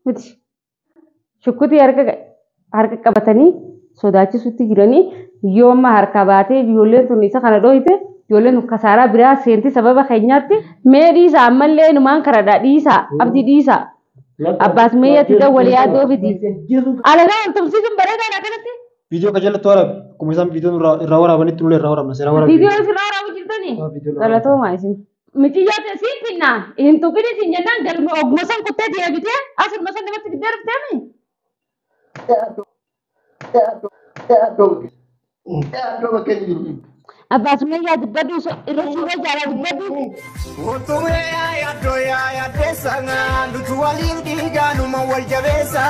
Miti. Shukkutii harka qabatanii sodaachisutti jiranii yoo amma harka baatee ijoolleen tun isa kana dhooyte ijoolleen tun kasaaraa biraa seenti sababa keenyaatti. Mee dhiisaa ammallee numaan karadhaa dhiisaa abdii dhiisaa. Abbaas meeyyatti dawwali yaaddoo fidi. Alagaa wal tumsiisuun bareedaadha akkanatti. Viidiyoo qajeelatti waraabe. Akkuma isaan viidiyoo irraa waraabanitti nullee irraa waraabna. Seera waraabe. Viidiyoo isin waraabu jirtanii? Galatoomaa isin. Miciyyaa ta'e siin finna hin tuqin isin jennaan galma oguma san kuttee deebitee asuma san namatti fiddee dhufteemi. Abbaas meeyyaa dubbadhu irra suuraa jaalaa dubbadhu. Utumee yaaddoo yaaddeessa nuti waliin dhiigaanuma wal jabeessa.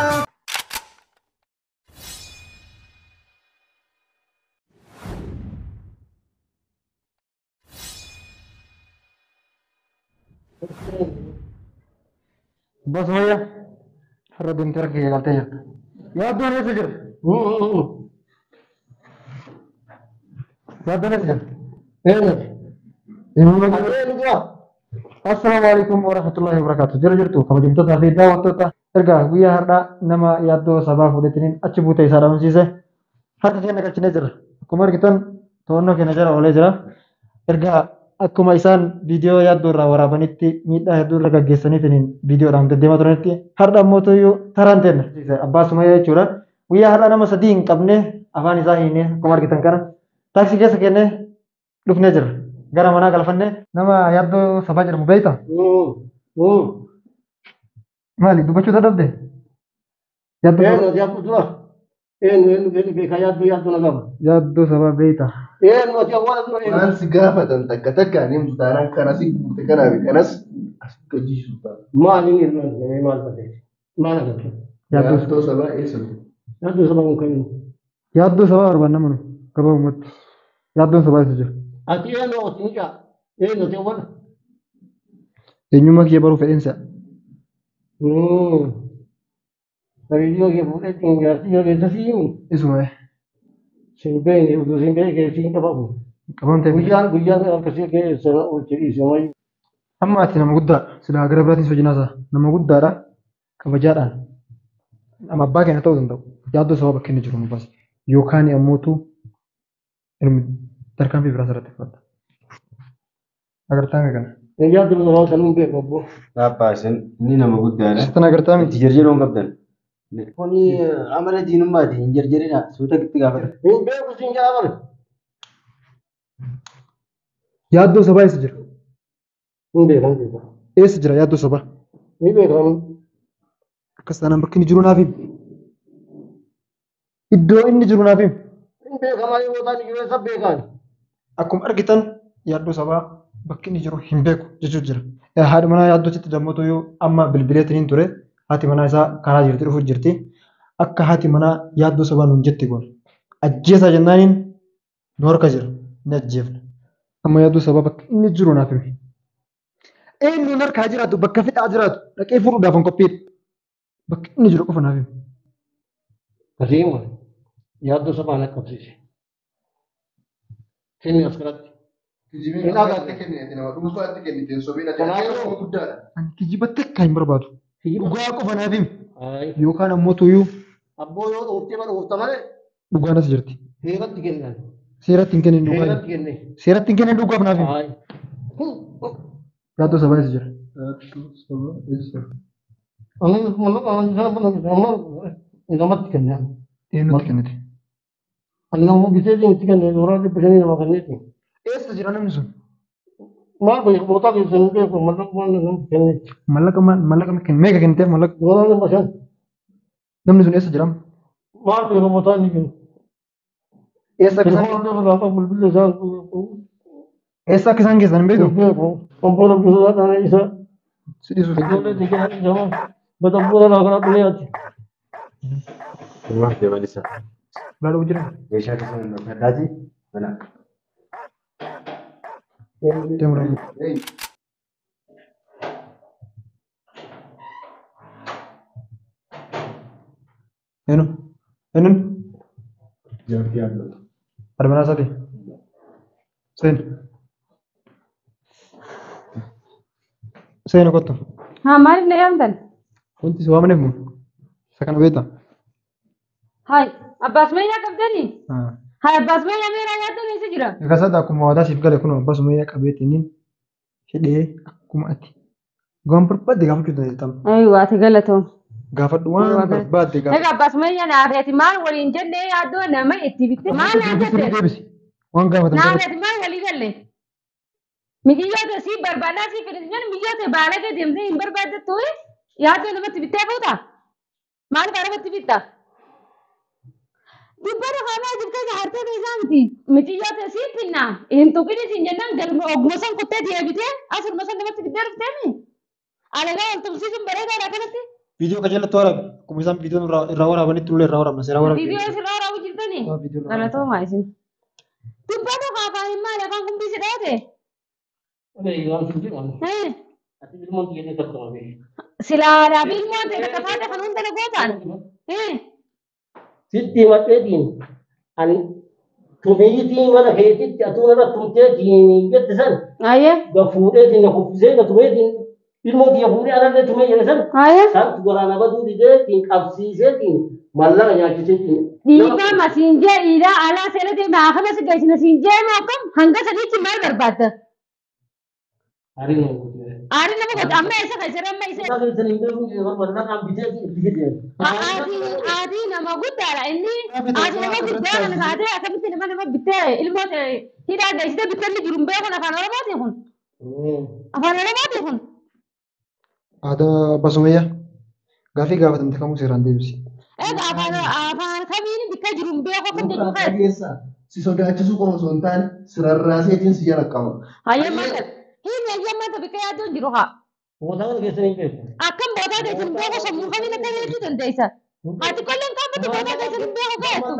Abbaa Sumayyaa har'a deemtee harka kee galtee jirta. Yaaddoon eessa jira? Yaaddoon eessa jira? Eenyu? Assalaamu alaikum warahmatullahi wabarakatuh. Jira jirtu kabajamtootaa fi daawwattoota ergaa guyyaa har'aa nama yaaddoo sabaa fuudhetiniin achi buutee isaa dhabamsiise harka keenya galchinee jirra. Akkuma argitan to'annoo keenya jala oolee jira. Ergaa akkuma isaan viidiyoo yaaddoo irraa waraabanitti miidhaa hedduu irra gaggeessaniitiin viidiyoodhaan deddeemaa turanitti har'a ammoo tuyyuu taraan teenna. Abbaa Sumayyaa jechuudha. Guyyaa har'aa nama sadii hin qabne afaan isaa hiinee akkuma argitan kana taaksii keessa kennee dhufnee jirra. Gara manaa galfannee nama yaaddoo sabaa jedhamu beektaa? Maali dubbachuu dadhabde? Yaaddoo sabaa beektaa? Waan si gaafatan takka takkaan himtu taanaan kanas guute kanaa fi kanas as gajjiisu ta'a. Yaaddoo sabaa eessa jiru? Yaaddoo sabaa barbaanna mana gabaabumatti. Yaaddoon sabaa eessa jira? Eenyummaa kiyya baruu fedheen si'a. Isuma qabamtee amma ati nama guddaa silaa gara biraatiin sojinaasaa nama guddaadha kabajaadhaan nama abbaa keenya ta'uu danda'u yaaddoo sababa bakka inni jiru nu baase yookaan ammootu ilmi tarkaanfii biraa irratti fudhata. Agartaa kana. Abbaa isin inni nama guddaadha. Sitan agartaa miti. Itti jarjaruu hin qabdan. Kuni amala diinummaati hin jarjarina suuta itti gaafata. Yaaddoo sabaa eessa jira? Eessa jira yaaddoo sabaa? Akkas taanaan bakki inni jiru naaf himi. Iddoo inni jiru naaf himi. Akkuma argitan yaaddoo sabaa bakki inni jiru hin beeku jechuun jira. Haadha manaa yaaddootti dammatu yoo amma bilbileetiin ture haati manaa isaa karaa jirti dhufuuf jirti. Akka haati manaa yaaddoo sabaa nuun jetti goona. Ajjeesaa jennaaniin nu harka jira ni ajjeefna. Amma yaaddoo sabaa bakki inni jiru naaf himi. Eenyuun harkaa jiraatu bakka fixaa jiraatu dhaqee fuudhuudhaaf hin qophiidha. Bakki inni jiru qofa naaf himi. Yaaddoo sabaa na qabsiise. Kenni as kanatti. Kijibni dhuunfaatti kennite nama dhuunfaatti kennite sobiin ati nama guddaadha. Ani kijiba takka hin barbaadu. Dhugaa qofa naaf himi. Yookaan ammoo tuyyuu Abboo yoo dhooftee bara dhoofta malee dhugaan as jirti. seeratti kennan. Seeratti hin kennin dhugaa. Seeratti kenne. Seeratti hin kennin dhugaaf naaf himi. Yaaddoo sabaa eessa jira? Yaaddoo sabaa eessa? Namatti kennan. Eenyutti kennite? Ani nama biseetiin itti kenne suuraa 500 nama kenneeti. Eessa jira namni sun? Maal beeku bootaa keessa hin beeku mallaqa waan namatti kenneeti. Mallaqa mallaqa meeqa kenniteef mallaqa? Suuraa 500. Namni sun eessa jira? Maal beeku bootaa inni kennu. Eessa akka isaan Telefoona irraa qabu bilbilli isaa eessa akka isaan geessan hin beektu? beeku. Obbola bisaa dhaan isa Si dhiisuuf. ijoollee xiqqaa jama badabboora irraa kana dhuleeti. Uumaaf deemalisa. Ulaa dhufu jira. Meeshaa keessa hin dhokadhaati mana. Deemu dhabu. Eenyu? Eenyuun? Jaartii yaaddoo. Haadha manaa isaati. Seeni. Seeni kottu. Haa maaliif na yaamtan? Wanti si waamaneef moo? Isa kana beektaa? Hai, Abbaa Sumayyaa qabdanii? Hai, Abbaa Sumayyaa meeraa yaaddoon eessa jira? Egaa sada akkuma waadaa siif gale kun Abbaa Sumayyaa qabeetiin hidhee akkuma ati waan barbaadde gaafachuu dandeetta. Ayiwa, ati galatoom. Gaafadhu waan barbaadde gaafadhu. Egaa Abbaa Sumayyaa naaf ati maal waliin jennee yaaddoo nama itti bitte maal naan jette? Deebisi. Waan gaafatan Naaf ati maal walii galle? Miciyyoota si barbaadaa si fedhe jennu miciyyoota baala kee deemtee hin barbaaddattu yaaddoo namatti bittee fuuta? Maal namatti bitta? Dubbata kanaa jirtee jaartee isaa miti. Miciyyoota si finna hin tuqini siin jennaan galma oguma san kuttee deebitee asuma san namatti bittee dhufteemi? Alagaa wal tumsiisuun bareedaadha kanatti. Viidiyoo qajeelatti waraabe. Akkuma isaan viidiyoo irraa waraabanitti nullee irraa waraabna. Seera waraabna. Viidiyoo isirraa waraabu jirtanii? Galatoomaa isin. Dubbata afaan hin maali afaan kumbii si dhaate? Silaa fi ilmoon ta'e takka taate kan hunda na gootaan. Sitti himadheetiin ani tumeeyitii mana keetitti atuun irra tumteetiin jette san Ayyee. Fuudheetiin na kuffisee na tumeetiin ilmoo kiyya fuudhee alallee tumee jedhe san Ayyee. santu waraana baduu dideetiin qabsiiseetiin mallaqa nyaachiseetiin. Dhiifama siin jee dhiiraa alaa seera deema akama si geessina siin jee moo akkam hanga sadiitti maal barbaadda? Arii nama gooti. Arii nama gooti amma eessa keessatti amma isa. Aatii nama guddaadha inni aatii nama guddaa kana taatee akkamitti nama nama bittee ilmoo ta'e hidhaa geessitee bittee inni jiru hin beekun afaan Oromooti kun. Afaan Oromooti kun. Aadaa Abbaa Sumayyaa gaaffii gaafatamte kamuu seeraan deebisi. Egaa afaan kamiin bittee jiru hin beeku akkam jechuu Nurraa dhageessa. Si sodaachisuu qofa osoo hin taane si rarraaseetiin si jala qaba. Hayyammaa ta'e. Hin hayyammaa ta'e bikka yaaddoon jiru haa. Bootaa kana keessan hin beeku. Akkam bootaa keessan hin beeku sammuu kamiin akka jechuu dandeessa. Ati qolleen qaamatti bootaa keessan hin beeku beektu.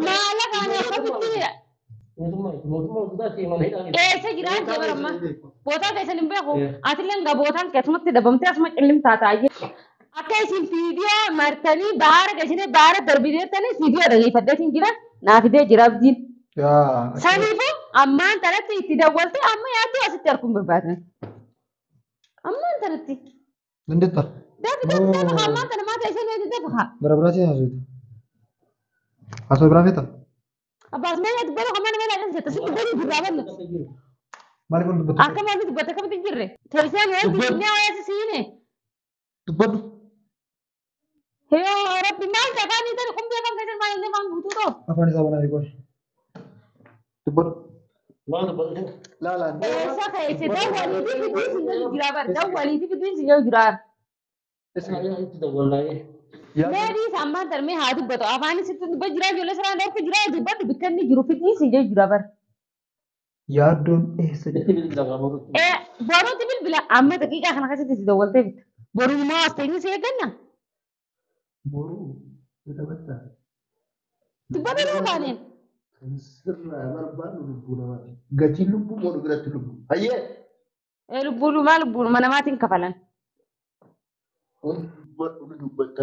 Maallaqa ani akkamitti eessa jiraan jee baramma. Bootaa keessan hin beeku. Atillee nga bootaan keessumatti dabamtee asuma cillim taata. Akka isin fiidiyoo martanii baara geessitee baara darbiteettanii fiidiyoo dhageeffadheetiin jira naa fidee jira abdiin. Saniifuu ammaan tanatti itti dawwaltee amma yaaddoo asitti arguun barbaadan. Ammaan tanatti. Dandeetta. Dafi dafi dafi ammaan tana maata isheen eegi dafi haa. Gara biraatiin haasofte. Haasoo biraa feeta? Abbaas mee yaadu bara kamana mee laaqan jetta sitti gadi gurraa bannu. Maaliif kun dubbattu? Akka maaliif dubbatte akkamitti hin jirre? Teessee yoo dubbinee wayaa siine. Dubbadhu. Yoo rabbi maal ta'anii tani qumbee afaan keessan maal inni afaan guutuu ta'u? Afaan isaa banaa eegoon. Dubbadhu. Laalaan. Eessa keessa dawwaliitii fidiin si jiru jira bara dawwaliitii fidiin si jiru jira. Meedii ammaan tarmee haa dubbatu afaan sitti dubba jira ijoollee saraan dhorku jira dubbadhu bikka inni jiru fidiin si jiru jira bara. Yaaddoon eessa jira? Boruutti bilbila amma daqiiqaa kana keessatti si dawwaltee bitta. Boruu immoo as teenyee si eegganna. Boruu dubbata. Dubbata nuu baaneen. Kan sirraa barbaadu lubbuu namaati. Gatiin lubbuu moo biratti lubbuu? Hayyee. Lubbuu lumaa lubbuu luma namaatiin kafalan. Dubbata.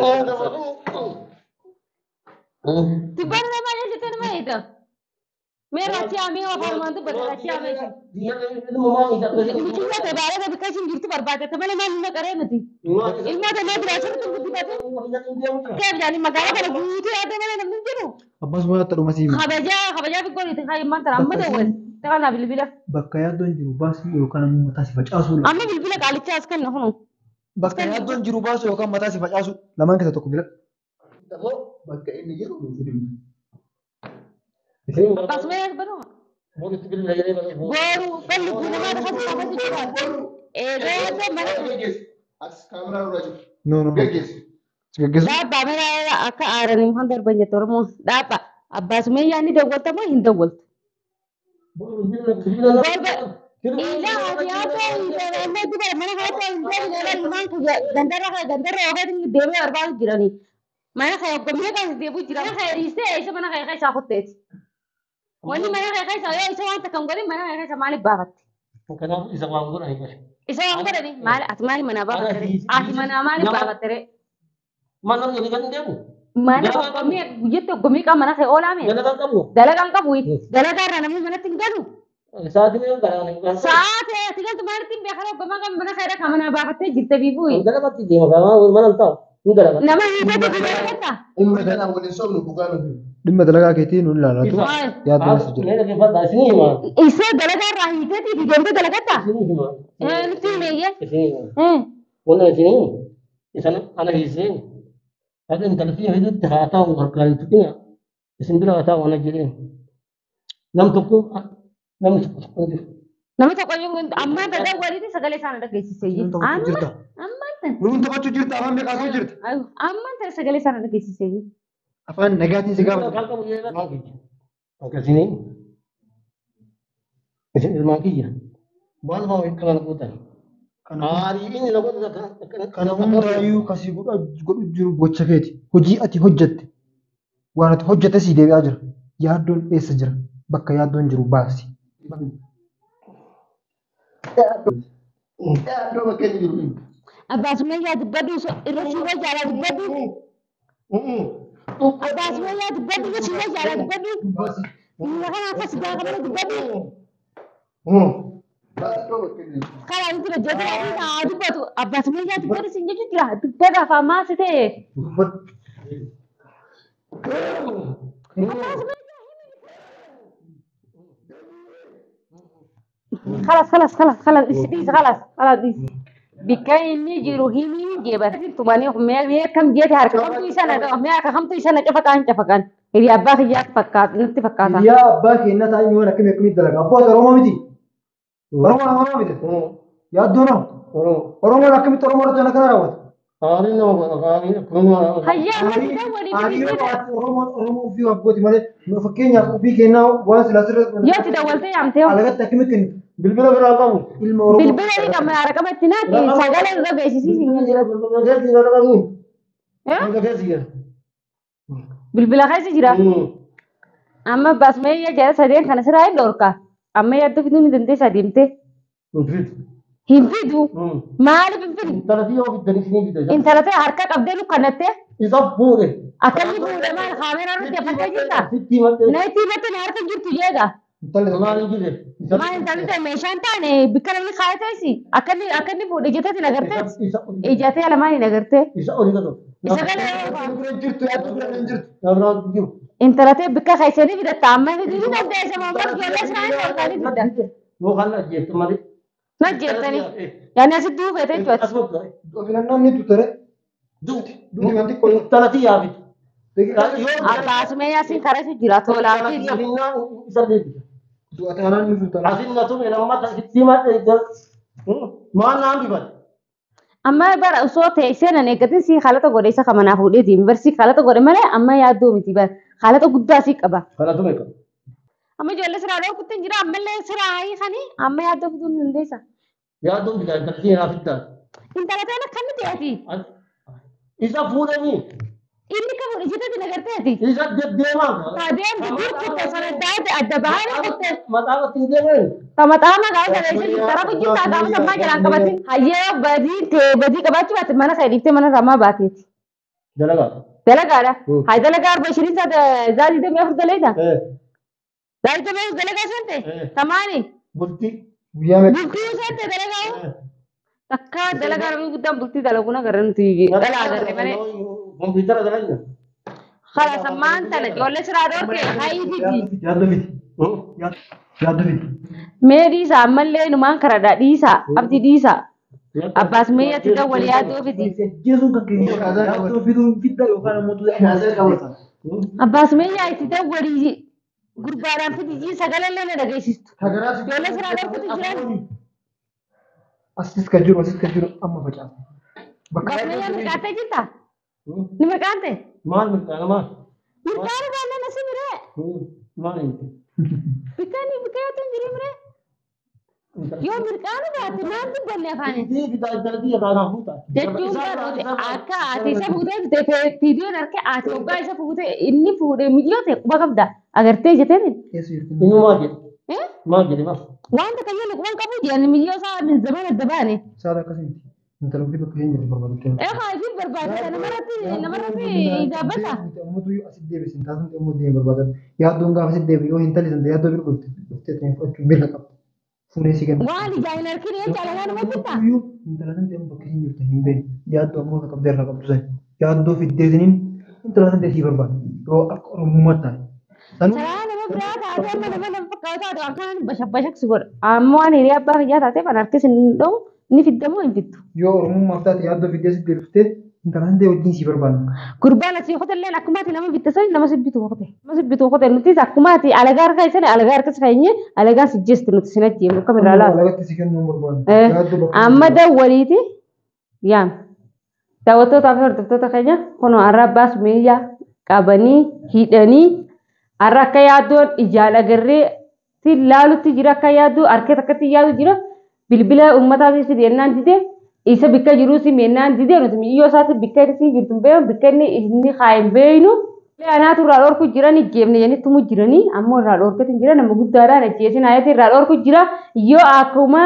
Dubbata namaa jechuun nama eega. Mee raachii amee afaan waan dubbata raachii amee. Michuudha tabaaraka bikka isin jirtu barbaadatte malee maal hin qaree miti. Ilmoo ta'ee biraa guddifate. Keef jaani magaalaa kana guutuu yaadde malee namni hin jiru. Abbaa Sumayyaa ta'uu masii hima. Kabajaa kabajaa fi gooniiti kaayimmaan tana amma dawwal. Ta'a bilbila. Bakka yaaddoon jiru baasii yookaan ammoo mataa si facaasuu. Amma bilbila qaalichaa as kenna kunu. Bakka yaaddoon jiru baasuu yookaan mataa si facaasuu lamaan keessaa tokko filadhu. Bakka inni jiru nuuf himi. Abbaa Sumayyaa dubbatu. Boru balli guutumaa dhafa si jira. Eegee mana. As kaameraa irra jiru. No no. Gaggeessi. Si gaggeessu. Dhaabaa mana akka aaranii mukaan darban jette Oromoo. Dhaabaa Abbaa Sumayyaa ni dawwalta moo hin dawwaltu? Ilaa ati haatoo hin dubara mana haatoo hin deemne ilmaan gandarra gandarra yookaan deemee barbaadu jiranii. Mana kee hoggomee kan deebi'u jira. Mana kee dhiistee eessa mana kee keessaa kutteeti. Wanni mana kee keessaa yoo isa waan takka hin godhin mana kee keessaa maaliif baafatte? Kanaaf isa waan godhani bare. Isa waan godhani maali ati maali manaa baafatte? Ati manaa maaliif baafatte? Mana kee kan deemu. Mana hoggomee guyyatti hoggomee qaba mana kee oolaa mee? Dalagaan qabu. Dalagaan qabu. Dalagaa irraa namni manatti hin galu. Sa'aatii meeqa garaan Sa'aatii ati galtu maalitti hin beekan hoggomaa qaba mana kee kan manaa baafattee jirte biifuu. Dalagatti deema mana hin taa'u. Hin dalagaa. Nama hiiteeti dalagatta? Dhimma kanaan waliin sobnu dhugaa nuti. Dhimma dalagaa keetii nu ilaallatu. Yaaddoon as jira. Mee dhaggeeffadhaa isinii himaa. Isee dalagaa irraa hiiteeti fi deemtee dalagatta? Isinii himaa. Nutti himeeyye. Isinii himaa. Wanna isinii isan ana hiisee haga intalli fidutti haa ta'u harkaan hin tuqina isin bira haa ta'u ana jedheen. Nam tokko namni tokko tokko hin jiru. Nama tokko iyyuu ammaan tana walitti sagalee isaanii dhageessisee Nuun taphachuu jirta. Ammaan tana. Nuun taphachuu jirta afaan meeqaasoo jirta. Ammaan tana sagalee isaanii dhageessisee. Afaan nagaatiin si gaafata. Kan qabu jedhee akkasini isin ilmaan kiyya maal fa'aa waliin qaban gootan. Aarii inni na godhu Kana hundaayyuu kasii godhu jiru gocha keeti. Hojii ati hojjette. Waan ati hojjette sii deebi'aa jira. Yaaddoon eessa jira? Bakka yaaddoon jiru baasi. Yaaddoo bakka inni jiru. Abbaa Sumayyaa dubbadhu irra siwwa jaalaa dubbadhu. Abbaa Sumayyaa dubbadhu irra siwwa jaalaa dubbadhu. Inni kana akkas gaafa dubbadhu. Yaaddoo bakka inni jiru. Karaa nuti hojjetu haa dubbatu. Abbaa Sumayyaa dubbadhu sin jechuun jira. Dubbadhu afaan maasi ta'e. Abbaa Sumayyaa خلاص خلاص خلاص خلاص ديس خلاص خلاص ديس bikka inni jiru himii jeebar tumanii mee kam jeete harka kamtu isa na mee harka kamtu isa na cafaqaan cafaqaan hiriyaa abbaa kiyyaa fakkaata natti fakkaata. Hiriyaa abbaa keenyaa ta'anii waan akkamii akkamitti dalaga. Abbaa Oromoo miti. Oromoo Oromoo miti. Yaaddoo nama. Oromoon akkamitti Oromoo irratti akkana raawwata? Aarii nama godha aarii akkuma. Hayyaa amma waliin Hariiroo Oromoon Oromoo ofii abbooti malee fakkeenyaaf ofii keenyaa waan silaa sirra. Yoo itti dawwaltee yaamtee. Alagatti akkamitti kennitu? Bilbila biraa qabu. Ilma Oromoo. Bilbila ni qabna harka naati sagalee irra geessisiisi. Bilbila keessa jira qabu. Bilbila keessa jira. Bilbila keessa jira. Amma basmeeyya jala sadeen kana siraa hin dhorka. Amma yaaddoo fiduu ni dandeessa deemtee. Hin fidu. Maaliif hin fidu? Intala yoo fiddan isinii fida. Intala ta'e harka qabdee lukkannattee. Isa fuudhe. Akkamni fuudhe maal kaameeraa irratti affattee jirta? Sitti himattee. Na itti himatte na harka jirtu jeega. Maal hin jirre. Maal intalli ta'e meeshaan taane bikka namni kaayee ta'esi akkanni fuudhe jettee hin agartee? Ijatee lamaan hin agartee? Isa olii gatu. Isa galee. Jirtu yaaddoo bira hin jirtu. Biraa jiru. Intala ta'e bikka keessanii fidatta amma fiduu ni dandeessa mammas ijoollee isaan dhorkanii fidda. Yoo kan ajjeeftu malee. Na jettanii. Yaani asitti duufete jechuudha. Filannaan ni tutere. Duuti. Duuti wanti qola. Intala xiyyaa fidu. Abbaa Sumayyaa siin karaa jira tolaa fi. Isa deebisa. Du'a taanaan ni tutere. Asin na tume nama sitti himattee maal naan bifate. Amma bara osoo teessee nan eeggatin sii haalata godhe isa kamanaa fuudhee deemi bar sii haalata godhe malee amma yaaddoo miti bar haalata guddaa sii qaba. Kana tume qaba. Amma ijoollee siraa dhookutti hin jira ammallee siraa hiikanii amma yaaddoo fiduu ni dandeessa. Yaaddoon fidaa intala xiyyaa fiddaa. Intala ta'e akkamitti ati? Isa fuudhanii. Inni kan fuudhe jettee nagarteeti. Isa deddeemaa. Adeemti dur kutte sana daate adda bahanii kutte. Maxaa ittiin deeman. Tamaxaa maqaa sana isa jirtara kujjirtaa gaafa sammaa jalaan qabatin. Hayyee badii ta'e badii qabaachuu baate mana kee dhiiftee mana ramaa baateeti. Dalagaa. Dalagaadha. Haa dalagaa arba ishirin zaadii damee afur daleeta. Zaadii damee afur dalagaa seente. Tamaani. Bultii. Guyyaa meeqa? Bultii seente dalagaa. Takka dalagaa namni guddaan bultii dalaguun agarra nuti dhalaa agarre malee. Kompiitara dalagaa. Khalas ammaan tana ijoollee siraa dhorke hayi fidi. Yaaddoo fidi. Yaaddoo fidi. Mee dhiisaa ammallee numaan karadhaa dhiisaa abdii dhiisaa. Abbaas mee ati kan wal yaaddoo fidi. Jeesuun kan keenya yaaddoo fiduun fidda yookaan immoo Abbaas mee yaa itti ta'u walii gurbaadhaan fidi jii sagalallee na dhageessistu. Ijoollee siraa dhorkutu jiran. Asis kan jiru asis kan jiru amma facaasa. Abbaas mee yaa mirqaattee jirta? Ni mirqaante? Maal mirqaana maal? Mirqaana baannaan asi miree. Maal inni? Bikkaani bikka yoo ta'u jiru miree. Yoo mirqaana baate maal dubbanne afaaniin? Jechuun baroota akka ati isa fuutee fite fiidiyoon harka ati hoggaa isa fuutee inni fuudhee miyyoo ta'e quba qabda agartee jetteen. Inni maal jedhe? Maal jedhe maal? Wanta kayyuu quban qabu jedhan miyyoo isaa min zaman adda baane. Saala akkasii intala ofii bakka isheen jirtu barbaadde. Eegaa ifii barbaade namarratti dhaabbata. Ammoo asitti deebisin taasisan immoo deemee barbaadan yaaddoon gaafa asitti deebi yoo hin tallisan yaaddoo bira dhufte dhuftee ta'e fudhachuu mirga qabda. Fuunee si kenna. Waan ijaan hin argine jecha alagaan nama bitta. Intala san ta'e bakka isheen jirtu hin beekne yaaddoo ammoo akka qabdee irraa qabdu sani. Yaaddoo fiddeetiniin intala san deesii barbaada. Yoo akka Oromummaatti taate. Sanuu Saraa nama biraa taatee amma nama nama fakkaatu taate waan kanaan bashak si godha. Ammoo waan hiriyaa abbaa kiyyaa taateef an harkis hin dha'u ni fiddamoo hin fiddu. Yoo Oromummaaf taate yaaddoo fiddee si deebiftee intala san wajjin sii barbaada. Gurbaan asii qotelleen akkuma ati nama bitte sani nama sibbitu qote. Nama sibbitu qote nutis akkuma ati alagaa harka isani alagaa harka keenye alagaa si jeesti nuti sin ajjeefnu akkam irraa laata. Alagatti si kennuu hin barbaadu. Yaaddoo bakka Amma dawwaliiti yaam. Daawwattootaa fi hordoftoota keenya kunoo har'a abbaa sumeeyyaa qabanii hidhanii har'a akka yaaddoon ijaan agarree laalutti jira akka yaaddoo harka takkatti yaadu jira bilbila uummataatis yennaan dide isa bikka jiruus yennaan dide nuti miyyoo isaatti bikka inni jirtu hin beeknu bikka inni inni kaa'e hin beeknu. Anaatu irraa dhorku jiran ijjeefne jedhanii tumu jiranii ammoo irraa dhorkatu hin jira nama guddaadhaan ajjeesin hayati irraa dhorku jira yoo akkuma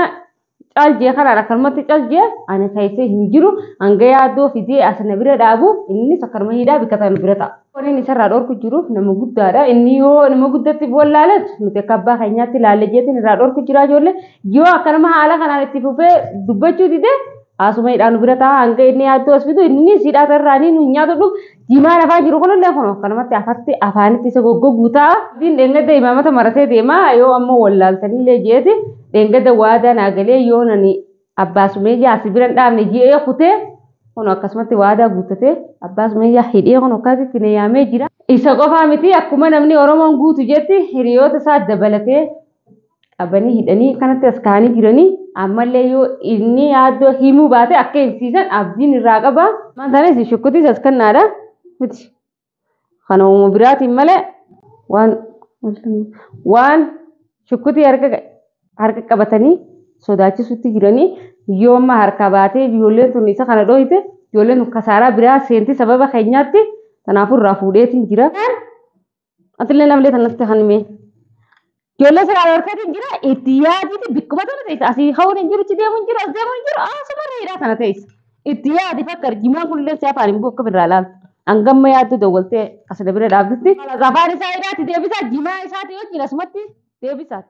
caljee kanaan akkanumatti caljee ani keessee hin jiru hanga yaaddoo fidee as na bira dhaabu innis akkanuma hidhaa bikka sana bira ta'a. Wanni isarraa dhorku jiruuf nama guddaadha. Inni yoo nama guddatti wallaalet nuti akka abbaa keenyaatti ilaalle jeetiin irraa dhorku jira ijoollee yoo akkanuma haala kanaan itti fufee dubbachuu dide asuma hidhaa nu bira ta'a hanga inni yaaddoo as fidu inni hidhaa irraa ni nyaatu dhufu jimaan afaan jiru kunillee kun akkanumatti afatti afaanitti isa goggoguu ta'a. Diin dheengadda imaamata maratee deema yoo ammoo wallaaltanillee jeeti dheengadda waadaa naa galee yoo nani abbaa sumeeyyaa asi bira hin dhaabne ji'ee kutee kun akkasumatti waadaa guuttatee abbaa sumeeyyaa hidhee kun akkasitti na yaamee jira. Isa qofaa miti akkuma namni Oromoon guutu jetti hiriyoota isaa dabalatee qabanii hidhanii kanatti as kaa'anii jiranii ammallee yoo inni yaaddoo himuu baate akka himsiisan abdiin irraa qaba. Maan taanes shukkutis as kennaadha miti. Kana uumama biraatiin malee waan waan shukkutii harka harka qabatanii sodaachisutti jiranii yoo amma harka baatee ijoolleen tun isa kana dhohite ijoolleen tun kasaaraa biraa seenti sababa keenyaatti kanaafuu irraa fuudheetiin jira. Atillee namlee tanatti hanimee. Ijoollee sirraa dhorkeetiin jira itti yaaditi bikkuma tana teessa asii ka'uun hin jiru itti deemuun hin jiru as deemuun hin jiru asumarra hidhaa tana teessa. Itti yaadi fakka jimaan kunillee si afaan hin bu'u akkam irraa ilaaltu. Hangamma yaaddu dawwaltee as na bira dhaabdutti. Afaan isaa hidhaatti deebisaa jimaa isaati wajjin asumatti deebisaati.